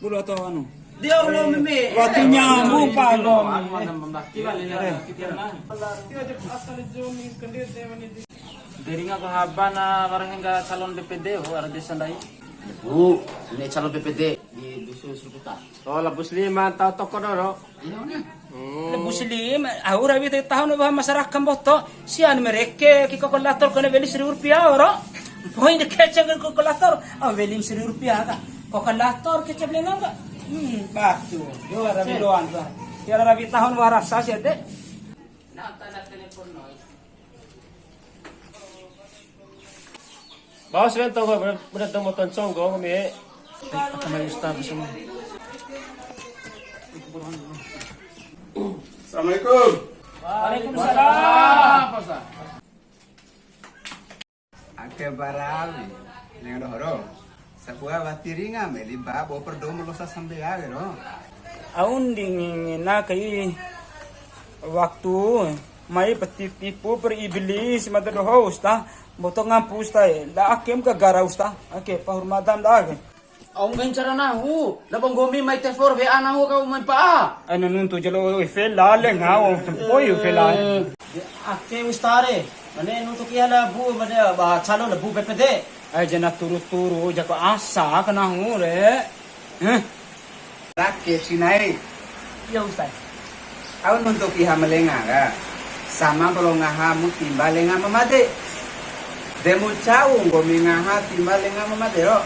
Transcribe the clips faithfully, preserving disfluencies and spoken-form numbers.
Bulu atau anu? Dia orang meme. Waktu nyambung, Pak, nggomi. Deringa ko haba na wara hengga calon B P D ho, ara desa ndai. Bu, ini calon B P D di Dusun Sukuta. Oh, la Muslim, mantau toko doro. Iya, mana? Hmm. La Muslim, au rawi te tahun ba masyarakat mboto. Sian mereke ki kalkulator kena weli seribu rupiah oro. Poin de kece ke kalkulator, au weli seribu rupiah ka. Kalkulator kece beli nggak? Hmm, batu. Yo, rawi doan, Pak. Ya, rawi tahun warasa sih, Dek. Bawa sebentar, gua bener, bener temu toncong, gua, nggomi. Akan lagi ustaz, semua. Assalamualaikum. Waalaikumsalam. Ake barawi, lenga doho ro. Sabua wati ringa meli ba bo perdomo losa sambea wero. Au ndi ngena kai waktu mai peti tipu per iblis mada doho usta, mboto ngampu usta e. La akem ka gara usta. Ake pahur madam da ake. Au nggahi ncara nahu, labo nggomi mai telepon W A nahu kau mai pa'a. Anu nuntu jalo, oi, fela le ngau, sempoi fela. Eh, ake ustare, mane nuntu kia la bu, mane ba calo la bu P P D. Ai jana turu-turu, jako asa ka nahu re. Heh. Rake cinai. Iya, Ustaz. Au nuntu kiha malenga ka. Sama bolo ngaha mu timba lenga mamade. Demu cau nggomi ngaha timba lenga mamade ro.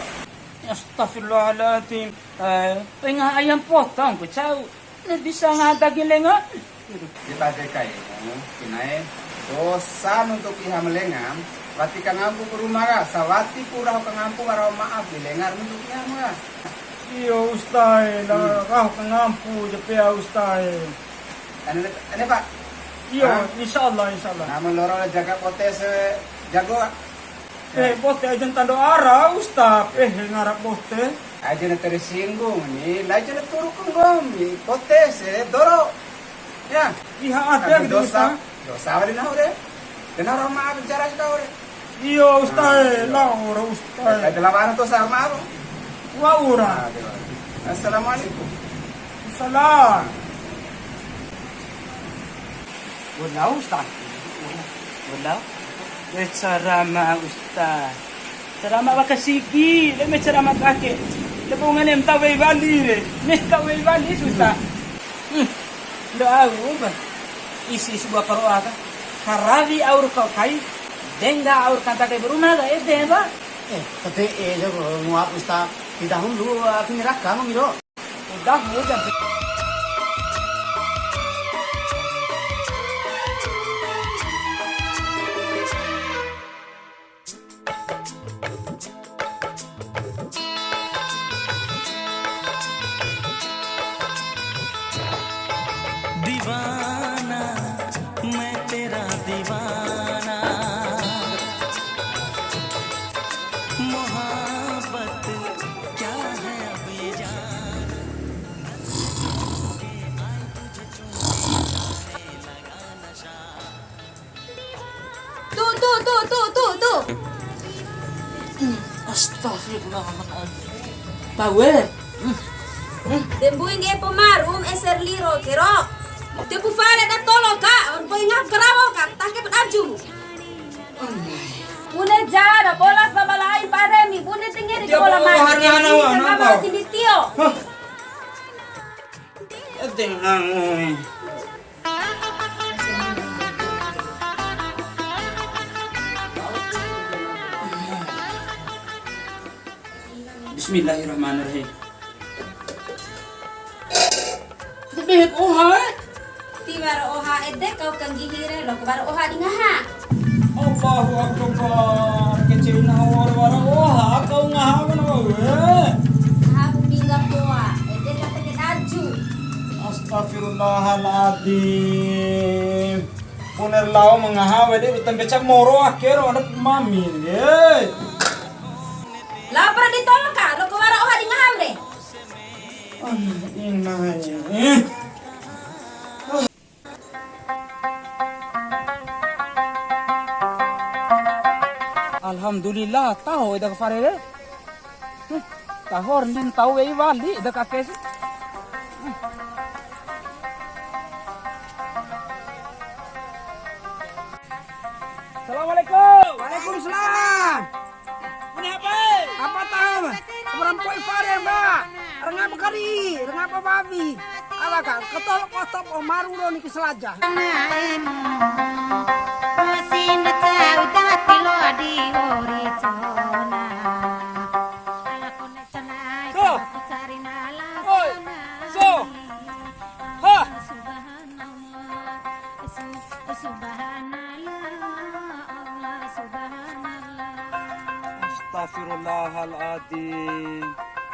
Astagfirullahaladzim. Eh, pengaha ayam potong ku cau. Ini bisa ngaha daging lenga. Di bade kaimu, kinae, dosa nuntu kiha malenga, wati kangampu ku ruma ka, sawati pura ho kangampu wara maaf di lenga nuntu kiha ma ka. Iyo, Ustaz, la raho kangampu ja pea, Ustaz. Ane, ane, Pak? Iyo, hah? Insya Allah, insya Allah. Nah, meloro jaga potes, jago. Eh, bote aja ntando ara, Ustaz. Eh, ngara bote. Aja na tersinggung ni, la aja na turu ku nggomi. Potes, doro. Ya. Iha ade. Tapi gitu, dosa, Ustaz. Dosa wali nahu de. Kena orang maaf bicara kita ore. Iyo, Ustaz, ah, iyo. La ora, Ustaz. Ada lawan dosa maaf. Wa ura. Assalamualaikum. Salam. Bolau, Ustaz. Bolau. Eh, ceramah, Ustaz. Ceramah baka sigi, le me ceramah ake. Le bonga nem tau wei wali re. Me tau wei wali, Ustaz. Hmm. Ndo au ba. Isi sebuah paroa ka. Karawi aur kau kai. Dengga aur kanta kai berumah ka, ede ba. Eh, tapi eh, jago nguap, Ustaz. Tidak hulu, aku nyerakam, Miro. Udah, udah. दीवाना, मैं तेरा दीवाना। मोहब्बत क्या है अब ये जान। Tuh, tuh, tuh, tuh, tuh, tuh. Hmm, astagfirullahaladzim. Tahu, eh? Hmm. Hmm. De mbui ngge'e po marum eser liro kero. Te pu fare da tolo ka, or boy ngap karawo ka, take pe daju. Bune jara bolas baba lain pare mi, bune tengeri bola mati. Dia bawa harga anak, anak, anak. Tio. Hah? Ede nang, oi. Bismillahirrahmanirrahim. Ede behet oha, eh? Tiwara oha ede kau kanggihi re, loko wara oha di ngaha. Allahu Akbar. Kecil nahu wara-wara oha kau ngaha kan, wa'u e. Ngaha ku pingga poa, ede kata ke daju. Astagfirullahaladzim. Bune lao ma ngaha wede uta mbeca moro ake ro ada mami e. Lapar di tolo ka, loko wara oha di ngaha re. Ah, ina e. Alhamdulillah, taho eda ka fare re. Hmm. Taho ra ndi ntau wei wali da kake si. Assalamualaikum. Waalaikumsalam. Bune apa? Apa tahu? Orang poi fare, Mbak. Rengapa kari, rengapa babi? Ala ka, ketol kotop o maru ro niki selaja. So. Oi. So. Ha. Astagfirullahaladzim.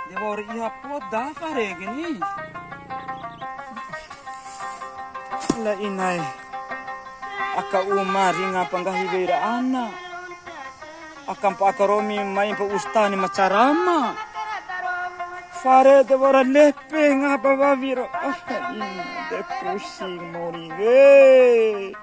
De wa'ur iha poda fare ke ni. La inae. Aka uma ringa pa nggahi wei ra ana. Aka mpa aka romi mai mpa ustani ma carama. Fare de wa'ura lepe ngaha ba wawi ro. Ah, ina de pusing mori ke.